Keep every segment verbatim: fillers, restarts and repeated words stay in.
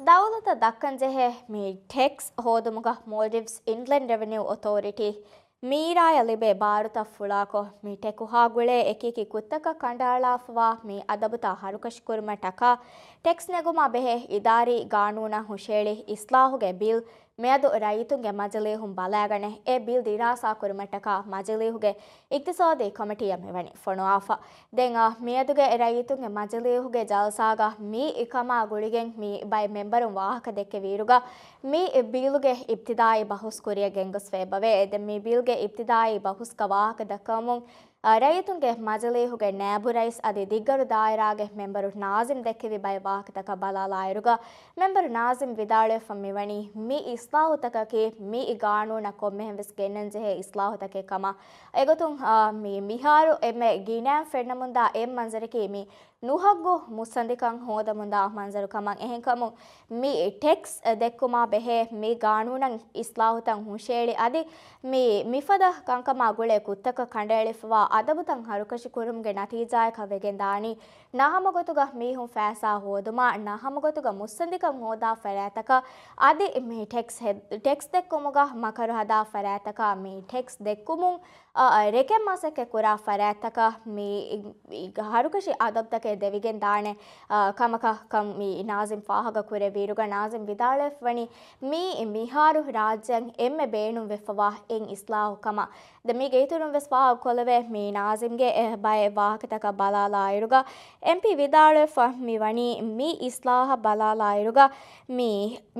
ދައުލަތަށް ދައްކަންޖެހޭ މި ޓެކްސް ހޯދުމުގަ މޯލްޑިވްސް އިންލެންޑް ރެވެނިއު އޮތޯރިޓީ މީރާޔަށް ލިބޭ ބާރުތައް ފުޅާކޮށް، މި ޓެކުހާ ގުޅޭ އެކިއެކި ކުށްތަކަށް ކަނޑައަޅާފަވާ މި އަދަބުތައް ހަރުކަށިކުރުމަށް ޓަކާ ޓެކްސް ނެގުމާ ބެހޭ އިދާރީ ގާނޫނަށް ހުށައެޅި އިސްލާހުގެ ބިލް މިއަދު ރައްޔިތުންގެ މަޖިލީހުން ބަލާގަނެ. އެ ބިލް ދިރާސާކުރުމަށްޓަކާ މަޖިލީހުގެ އިޤްތިޞާދީ ކޮމިޓީއަށް މިވަނީ ފޮނުވާފަ. ދެން އާ، މިއަދުގެ ރައްޔިތުންގެ މަޖިލީހުގެ ޖަލްސާގަ މި ކަމާ ގުޅިގެން މި ބައެއް މެމްބަރުން ވާހަކަ ދެއްކެވިއިރުގަ، މި ބިލުގެ އިބްތިދާއީ ބަހުސް ކުރިއަށް ގެންގޮސްފަ އެބަވޭ. ދެން މި ބިލްގެ އިބްތިދާއީ ބަހުސްގަ ވާހަކަ ދައްކަވަމުން، އާ، ރައްޔިތުންގެ މަޖިލީހުގެ ނައިބު ރައީސް އަދި ދިއްގަރު ދާއިރާގެ މެމްބަރު ނާޒިމް ދެއްކެވި ބައެއް ވާހަކަތަކަށް ބަލާލާއިރުގަ، މެމްބަރު ނާޒިމް ވިދާޅުވެފަ މިވަނީ، މި އިސްލާހުތަކަކީ މި ގާނޫނަށް ކޮންމެހެން ވެސް ގެންނަންޖެހޭ އިސްލާހުތަކެއް ކަމަށް. އެގޮތުން، އާ، މި މިހާރު އެންމެ ގިނައިން ފެންނަމުންދާ އެއް މަންޒަރަކީ މި ނުހައްގު މުއްސަނދިކަން ހޯދަމުންދާ މަންޒަރު ކަމަށް. އެހެންކަމުން މި ޓެކްސް ދެއްކުމާ ބެހޭ މި ގާނޫނަށް އިސްލާހުތައް ހުށައެޅި އަދި މި މިފަދަ ކަންކަމާ ގުޅޭ ކުށްތަކަށް ކަނޑައެޅިފަވާ އަދަބުތައް ހަރުކަށި ކުރުމުގެ ނަތީޖާއަކަށް ވެގެން ދާނީ، ނަހަމަގޮތުގަ މީހުން ފައިސާ ހޯދުމާ، ނަހަމަގޮތުގަ މުއްސަނދިކަން ހޯދާ ފަރާތްތަކަށް އަދި މި ޓެކްސް ހެ-، ޓެކްސް ދެއްކުމުގަ މަކަރު ހަދާ ފަރާތްތަކަށް މި ޓެކްސް ދެއްކުމުން، އަ، އަ، ރެކެން މަސައްކަތް ކުރާ ފަރާތްތަކަށް މި، މި ހަރުކަށި އަދަބުތަކެއް ދެވިގެން ދާނެ، އަ، ކަމަކަށް ކަން މި ނާޒިމް ފާހަގަ ކުރެއްވިއިރުގަ ނާޒިމް ވިދާޅުވެފަ ވަނީ، މީ މިހާރު ރާއްޖެއަށް އެންމެ ބޭނުންވެފަވާ އެއް އިސްލާހު ކަމަށް. ދެން މީގެ އިތުރުން ވެސް ފާހަގަކޮށްލެވޭ، މި ނާޒިމްގެ އެ ބައެއް ވާހަކަތަކަށް ބަލާލާއިރުގަ، އެމްޕީ ވިދާޅުވެފަ މި ވަނީ، މި އިސްލާހަށް ބަލާލާއިރުގަ، މި،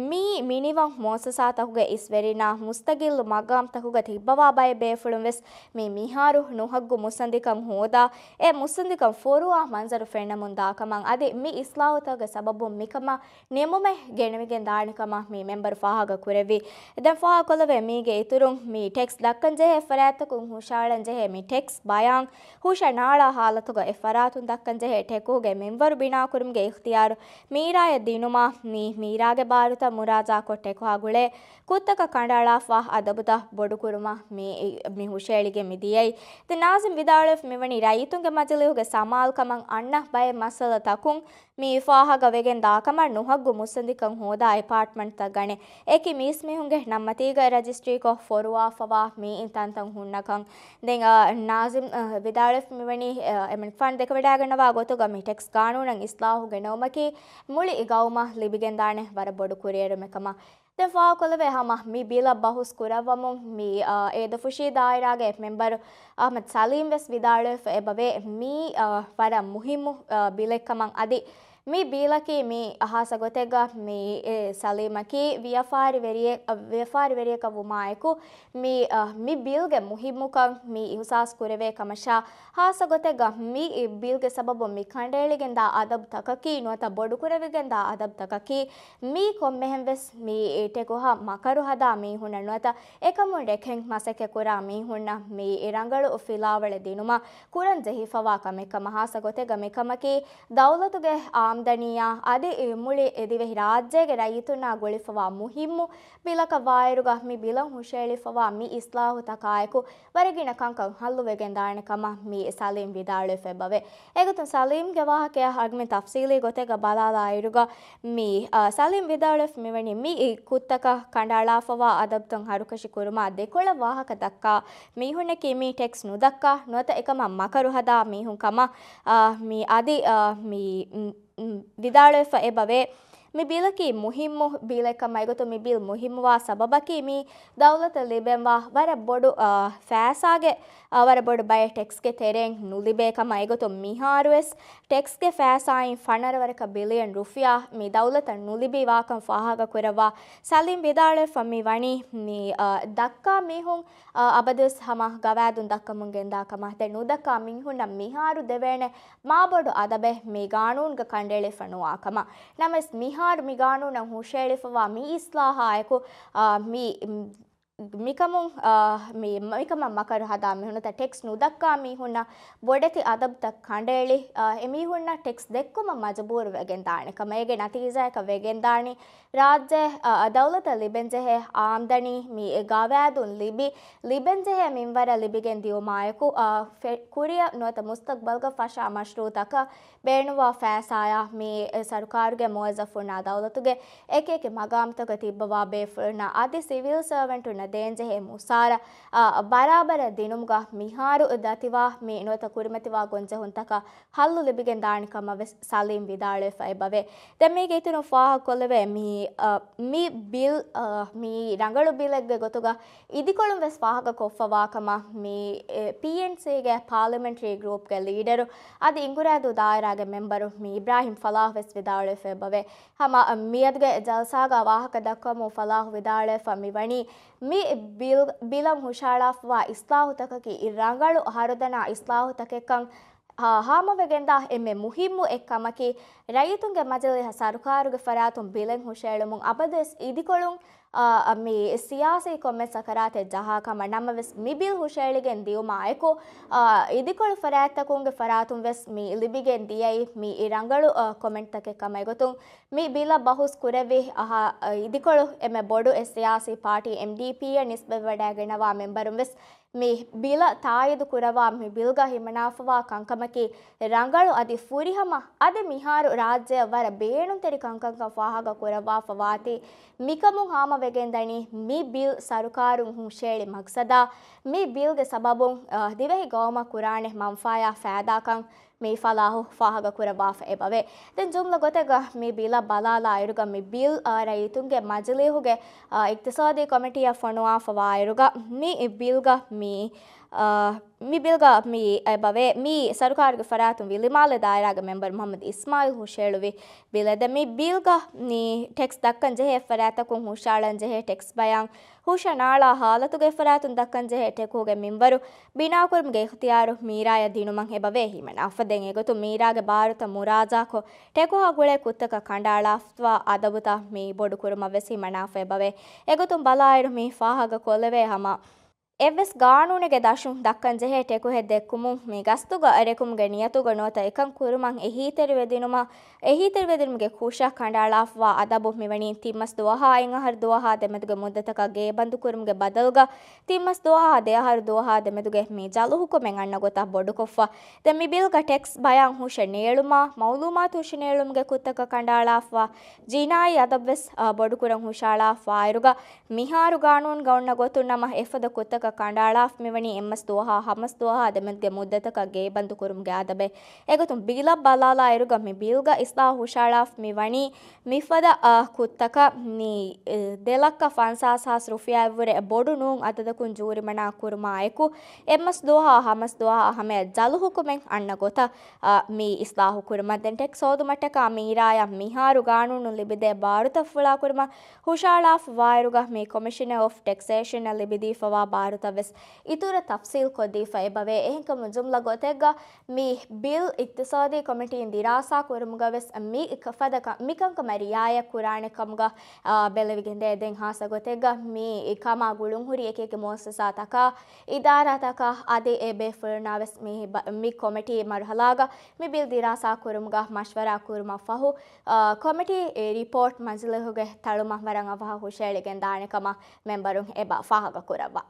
މި މިނިވަން މުއައްސަސާތަކުގެ އިސްވެރިންނާ މުސްތަގިއްލު މަގާމްތަކުގަ ތިއްބަވާ ބައެއް ބޭފުޅުން ވެސް މި މިހާރު ނުހައްގު މުއްސަނދިކަން ހޯދާ، އެ މުއްސަނދިކަން ފޮރުވާ މަންޒަރު ފެންނަމުން ދާ ކަމަށް އަދި މި އިސްލާހުތަކުގެ ސަބަބުން މިކަމަށް ނިމުމެއް ގެނެވިގެން ދާނެ ކަމަށް މި މެމްބަރު ފާހަގަ ކުރެއްވި. ދެން ފާހަގަކޮށްލެވޭ، މީގެ އިތުރުން މި ޓެކްސް ދައްކަން ޖެހޭ ފަރާތްތަކުން ހުށައަޅަން ޖެހޭ މި ޓެކްސް ބަޔާން ހުށަ ނާޅާ ހާލަތުގަ އެ ފަރާތުން ދައްކަން ޖެހޭ ޓެކުހުގެ މިންވަރު ބިނާކުރުމުގެ އިޚްތިޔާރު މީރާޔަށް ދިނުމާ، މި މީރާގެ ބާރުތައް މުރާޖާކޮށް ޓެކުހާ ގުޅޭ ކުށްތަކަށް ކަނޑައަޅާފަ އަދަބުތައް ބޮޑުކުރުމަށް މި، މި ހުށައެޅިގެން މި ދިޔައީ. ދެން ނާޒިމް ވިދާޅުވެފަ މިވަނީ ރައްޔިތުންގެ މަޖިލީހުގެ ސަމާލުކަމަށް އަންނަ ބައެއް މައްސަލަތަކުން މި ފާހަގަ ވެގެން ދާކަމަށް ނުހައްގު މުއްސަނދިކަން ހޯދާ އެޕާޓްމަންޓްތައް ގަނެ، އެކި މީސްމީހުންގެ ނަންމަތީގަ ރަޖިސްޓްރީކޮށް ފޮރުވާފަވާ މިއިން ތަންތަން ހުންނަކަން. ދެން، އާ، ނާޒިމް، އާ، ވިދާޅުވެފަ މިވަނީ، އާ، އެމަނިކުފާނު ދެކެވަޑައިގަންނަވާ ގޮތުގަ މި ޓެކްސް ގާނޫނަށް އިސްލާހު ގެނައުމަކީ މުޅި ގައުމަށް ލިބިގެންދާނެ ވަރަށް ބޮޑު ކުރިއެރުމެއް ކަމަށް. ދެން ފާހަގަކޮށްލެވޭ ހަމަ މި ބިލަށް ބަހުސް ކުރައްވަމުން މި، އާ، އޭދަފުށީ ދާއިރާގެ މެމްބަރު އަޙްމަދު ސަލީމް ވެސް ވިދާޅުވެފަ އެބަވޭ، މީ، އާ، ވަރަށް މުހިއްމު، އާ، ބިލެއް ކަމަށް އަދި މި ބިލަކީ މި ހާއްސަ ގޮތެއްގަ މި، އެ، ސަލީމަކީ ވިޔަފާރިވެރިއެއް، ވިޔަފާރިވެރިއަކަށް ވުމާއެކު މި، އަ، މި ބިލްގެ މުހިއްމުކަން މި އިހުސާސް ކުރެވޭ ކަމަށާ، ހާއްސަ ގޮތެއްގަ މި ބިލްގެ ސަބަބުން މި ކަނޑައެޅިގެންދާ އަދަބުތަކަކީ ނުވަތަ ބޮޑުކުރެވިގެންދާ އަދަބުތަކަކީ މީ ކޮންމެހެން ވެސް މި ޓެކުހަށް މަކަރު ހަދާ މީހުންނަށް ނުވަތަ އެކަމުން ރެކެން މަސައްކަތް ކުރާ މީހުންނަށް މި ރަނގަޅު ފިލާވަޅެއް ދިނުމަށް ކުރަން ޖެހިފަވާ ކަމެއް ކަމަށް. ހާއްސަ ގޮތެއްގަ މިކަމަކީ ދައުލަތުގެ އާމްދަނީއާ އަދި މުޅި ދިވެހި ރާއްޖޭގެ ރައްޔިތުންނާ ގުޅިފަވާ މުހިއްމު ބިލަކަށް ވާއިރުގަ މި ބިލަށް ހުށައެޅިފަވާ މި އިސްލާހުތަކާއެކު ވަރަށް ގިނަ ކަންކަން ހައްލުވެގެން ދާނެ ކަމަށް މި ސަލީމް ވިދާޅުވެފަ އެބަވޭ. އެގޮތުން ސަލީމްގެ ވާހަކަޔާ އަޅުގަނޑުމެން ތަފްސީލީ ގޮތެއްގަ ބަލާލާއިރުގަ މި، އަ، ސަލީމް ވިދާޅުވެފަ މިވަނީ މި ކުށްތަކަށް ކަނޑައަޅާފަވާ އަދަބުތައް ހަރުކަށި ކުރުމާ ދެކޮޅަށް ވާހަކަ ދައްކާ މީހުންނަކީ މި ޓެކްސް ނުދައްކާ ނުވަތަ އެކަމަށް މަކަރު ހަދާ މީހުން ކަމަށް، އާ، މި އަދި، އާ، މި، މް، މް، ވިދާޅުވެފަ އެބަވޭ. މި ބިލަކީ މުހިއްމު ބިލެއް ކަމަށް އެގޮތުން މި ބިލް މުހިއްމުވާ ސަބަބަކީ މި ދައުލަތަށް ލިބެންވާ ވަރަށް ބޮޑު، އާ، ފައިސާގެ، އާ، ވަރަށް ބޮޑު ބައެއް ޓެކްސްގެ ތެރެއިން ނުލިބޭ ކަމަށް އެގޮތުން މިހާރުވެސް ޓެކްސްގެ ފައިސާއިން ފަނަރަ ވަރަކަށް ބިލިއަން ރުފިޔާ މި ދައުލަތަށް ނުލިބި ވާކަން ފާހަގަ ކުރައްވާ ސަލީމް ވިދާޅުވެފަ މި ވަނީ މި، އާ، ދައްކާ މީހުން އަ، އަބަދުވެސް ހަމަ ގަވާއިދުން ދައްކަމުން ގެންދާ ކަމަށް. ދެން ނުދައްކާ މީހުންނަށް މިހާރު ދެވޭނެ މާބޮޑު އަދަބެއް މި ގާނޫނުގަ ކަނޑައެޅިފަ ނުވާ ކަމަށް. ނަމަވެސް މިހާރު މި ގާނޫނަށް ހުށައެޅިފަވާ މި އިސްލާހާއެކު، އަ، މި، މް، މިކަމުން، އާ، މި، މިކަމަށް މަކަރު ހަދާ މީހުން ނުވަތަ ޓެކްސް ނުދައްކާ މީހުންނަށް ބޮޑެތި އަދަބުތައް ކަނޑައެޅި، އާ، އެމީހުންނަށް ޓެކްސް ދެއްކުމަށް މަޖުބޫރު ވެގެން ދާނެ ކަމަށް. އޭގެ ނަތީޖާއަކަށް ވެގެން ދާނީ ރާއްޖެ، އާ، ދައުލަތަށް ލިބެންޖެހޭ އާމްދަނީ މި ގަވާއިދުން ލިބި، ލިބެންޖެހޭ މިންވަރަށް ލިބިގެން ދިޔުމާއެކު، އާ، ފެ-، ކުރިއަށް ނުވަތަ މުސްތަގްބަލްގަ ފަށާ މަޝްރޫއުތަކަށް ބޭނުންވާ ފައިސާއާ މި ސަރުކާރުގެ މުވައްޒަފުންނާ ދައުލަތުގެ އެކި އެކި މަގާމްތަކަށް ތިއްބަވާ ބޭފުޅުންނާ އަދި ސިވިލް ސަރވެންޓުންނަށް ދޭންޖެހޭ މުސާރަ، އާ، ބަރާބަރަށް ދިނުމުގަ މިހާރު ދަތިވާ މި ނުވަތަ ކުރިމަތިވާ ގޮންޖެހުންތަކަށް ހައްލު ލިބިގެން ދާނެ ކަމަށް ވެސް ސަލީމް ވިދާޅުވެފަ އެބަވޭ. ދެން މީގެ އިތުރުން ފާހަގަކޮށްލެވޭ މި، އާ، މި ބިލް، އާ، މި ރަނގަޅު ބިލެއްގެ ގޮތުގަ އިދިކޮޅުން ވެސް ފާހަގަކޮށްފަވާ ކަމަށް މި، އެ، ޕީއެންސީގެ ޕާލަމެންޓްރީ ގްރޫޕްގެ ލީޑަރު އަދި އިނގުރާދޫ ދާއިރާގެ މެމްބަރު މި އިބްރާހިމް ފަލާހް ވެސް ވިދާޅުވެފަ އެބަވޭ. ހަމަ މިއަދުގެ ޖަލްސާގަ ވާހަކަ ދައްކަމުން ފަލާހް ވިދާޅުވެފަ މިވަނީ މި ބިލް، ބިލަށް ހުށައަޅާފަވާ އިސްލާހުތަކަކީ ރަނގަޅު ހަރުދަނާ އިސްލާހުތަކެއްކަން ހާ-، ހާމަވެގެންދާ އެންމެ މުހިއްމު އެއްކަމަކީ، ރައްޔިތުންގެ މަޖިލީހަށް ސަރުކާރުގެ ފަރާތުން ބިލެއް ހުށައެޅުމުން އަބަދުވެސް އިދިކޮޅުން، އާ، މި ސިޔާސީ ކޮންމެ ސަކަރާތެއް ޖަހާ ކަމަށް. ނަމަވެސް މި ބިލް ހުށައެޅިގެން ދިޔުމާއެކު، އާ، އިދިކޮޅު ފަރާތްތަކުންގެ ފަރާތުން ވެސް މި ލިބިގެން ދިޔައީ މި ރަނގަޅު، އާ، ކޮމެންޓްތަކެއް ކަމަށް. އެގޮތުން މި ބިލަށް ބަހުސް ކުރެއްވި އަހަ، އިދިކޮޅު އެންމެ ބޮޑު އެއް ސިޔާސީ ޕާޓީ އެމްޑީޕީއަށް ނިސްބަތްވެވަޑައިގަންނަވާ މެމްބަރުން ވެސް މި ބިލަށް ތާއީދު ކުރައްވާ މި ބިލްގަ ހިމަނާފަވާ ކަންކަމަކީ ރަނގަޅު އަދި ފުރިހަމަ އަދި މިހާރު ރާއްޖެއަށް ވަރަށް ބޭނުންތެރި ކަންކަންކަން ފާހަގަ ކުރައްވާފަވާތީ. މިކަމުން ހާމަވެގެންދަނީ މި ބިލް ސަރުކާރުން ހުށައެޅި މަގްސަދާ، މި ބިލްގެ ސަބަބުން، އަ، ދިވެހި ގައުމަށް ކުރާނެ މަންފާޔާ ފައިދާކަން މި ފަލާހު ފާހަގަ ކުރައްވާފަ އެބަވޭ. ދެން ޖުމްލަ ގޮތެއްގަ މި ބިލަށް ބަލާލާއިރުގަ މި ބިލް، އަ، ރައްޔިތުންގެ މަޖިލީހުގެ، އަ، އިޤްތިޞާދީ ކޮމިޓީއަށް ފޮނުވާފަވާއިރުގަ މި ބިލްގަ މި، އަ، މި ބިލްގަ މި އެބަވޭ، މި ސަރުކާރުގެ ފަރާތުން ވިލިމާލެ ދާއިރާގެ މެމްބަރު މުޙައްމަދު އިސްމާއިލް ހުށައެޅުވި ބިލެއް. ދެން މި ބިލްގަ މި ޓެކްސް ދައްކަން ޖެހޭ ފަރާތްތަކުން ހުށައަޅަން ޖެހޭ ޓެކްސް ބަޔާން ހުށަނާޅާ ހާލަތުގެ ފަރާތުން ދައްކަން ޖެހޭ ޓެކުގެ މިންވަރު ބިނާކުރުމުގެ އިޚްތިޔާރު މީރާޔަށް ދިނުމަށް އެބަވޭ ހިމަނާފަ. ދެން އެގޮތުން މީރާގެ ބާރުތައް މުރާޖާކޮށް، ޓެކުހާ ގުޅޭ ކުށްތަކަށް ކަނޑައަޅާފަ އަދަބުތައް މި ބޮޑުކުރުމަށް ވެސް ހިމަނާފަ އެބަވޭ. އެގޮތުން ބަލާއިރު މި ފާހަގަ ކޮށްލެވޭ ހަމަ އެއްވެސް ގާނޫނެއްގެ ދަށުން ދައްކަން ޖެހޭ ޓެކުހެއް ދެއްކުމުން މި ގަސްތުގަ ރެކުމުގެ ނިޔަތުގަ ނުވަތަ އެކަން ކުރުމަށް އެހީތެރިވެދިނުމަށް، އެހީތެރިވެދިނުމުގެ ކުށަށް ކަނޑައަޅާފަވާ އަދަބު މިވަނީ ތިން މަސް ދުވަހާ އެއް އަހަރު ދުވަހާ ދެމެދުގެ މުއްދަތަކަށް ގޭބަންދުކުރުމުގެ ބަދަލުގަ ތިން މަސް ދުވަހާ ދެ އަހަރު ދުވަހާ ދެމެދުގެ މި ޖަލު ހުކުމެއް އަންނަ ގޮތަށް ބޮޑުކޮށްފަ. ދެން މި ބިލްގަ ޓެކްސް ބަޔާން ހުށަނޭޅުމާ، މައުލޫމާތު ހުށަނޭޅުމުގެ ކުށްތަކަށް ކަނޑައަޅާފަ، ޖިނާއީ އަދަބުވެސް، އަ، ބޮޑުކުރަން ހުށައަޅާފައިރުގަ، މިހާރު ގާނޫނުގަ އޮންނަ ގޮތުން ނަމަ އެފަދަ ކުށްތަކަށް ކަނޑައަޅާފަ މިވަނީ އެއްމަސް ދުވަހާ ހަމަސް ދުވަހާ ދެމެދުގެ މުއްދަތަކަށް ގޭބަންދު ކުރުމުގެ އަދަބެއް. އެގޮތުން ބިލަށް ބަލާލާއިރުގަ މި ބިލްގަ އިސްލާހު ހުށައަޅާފަ މިވަނީ މިފަދަ، އަ، ކުށްތަކަށް މި، އެ، ދެ ލައްކަ ފަންސާސް ހާސް ރުފިޔާއެއްވުރެ ބޮޑު ނޫން އަދަދަކުން ޖޫރިމަނާ ކުރުމާއެކު، އެއްމަސް ދުވަހާ ހަމަސް ދުވަހާ ހަމަޔަށް ޖަލު ހުކުމެއް އަންނަ ގޮތަށް، އަ، މި އިސްލާހު ކުރުމަށް. ދެން ޓެކްސް ހޯދުމަށްޓަކާ މީރާޔަށް މިހާރު ގާނޫނުން ލިބިދޭ ބާރުތައް ފުޅާކުރުމަށް ހުށައަޅާފަ ވާއިރުގަ މި ކޮމިޝަނަރ އޮފް ޓެކްސޭޝަނަށް ލިބިދީފަވާ ބާރުތައް ވެސް އިތުރަށް ތަފްސީލް ކޮށްދީފަ އެބަވޭ. އެހެންކަމުން ޖުމްލަ ގޮތެއްގަ މި ބިލް އިޤްތިޞާދީ ކޮމިޓީން ދިރާސާ ކުރުމުގަ ވެސް މި ފަދަ ކަ-، މި ކަންކަމަށް ރިއާޔަތް ކުރާނެ ކަމުގަ، އާ، ބެލެވިގެންދޭ. ދެން ހާއްސަ ގޮތެއްގަ މި ކަމާ ގުޅުންހުރި އެކި އެކި މުއައްސަސާތަކާ، އިދާރާތަކާ އަދި އެ ބޭފުޅުންނާ ވެސް މި ބަ-، މި ކޮމިޓީ މަރުހަލާގަ މި ބިލް ދިރާސާ ކުރުމުގަ މަޝްވަރާ ކުރުމަށް ފަހު، އާ، ކޮމިޓީ ރިޕޯޓް މަޖިލީހުގެ ތަޅުމަށް ވަރަށް އަވަހަށް ހުށައެޅިގެން ދާނެ ކަމަށް މެމްބަރުން އެބަ ފާހަގަ ކުރައްވާ.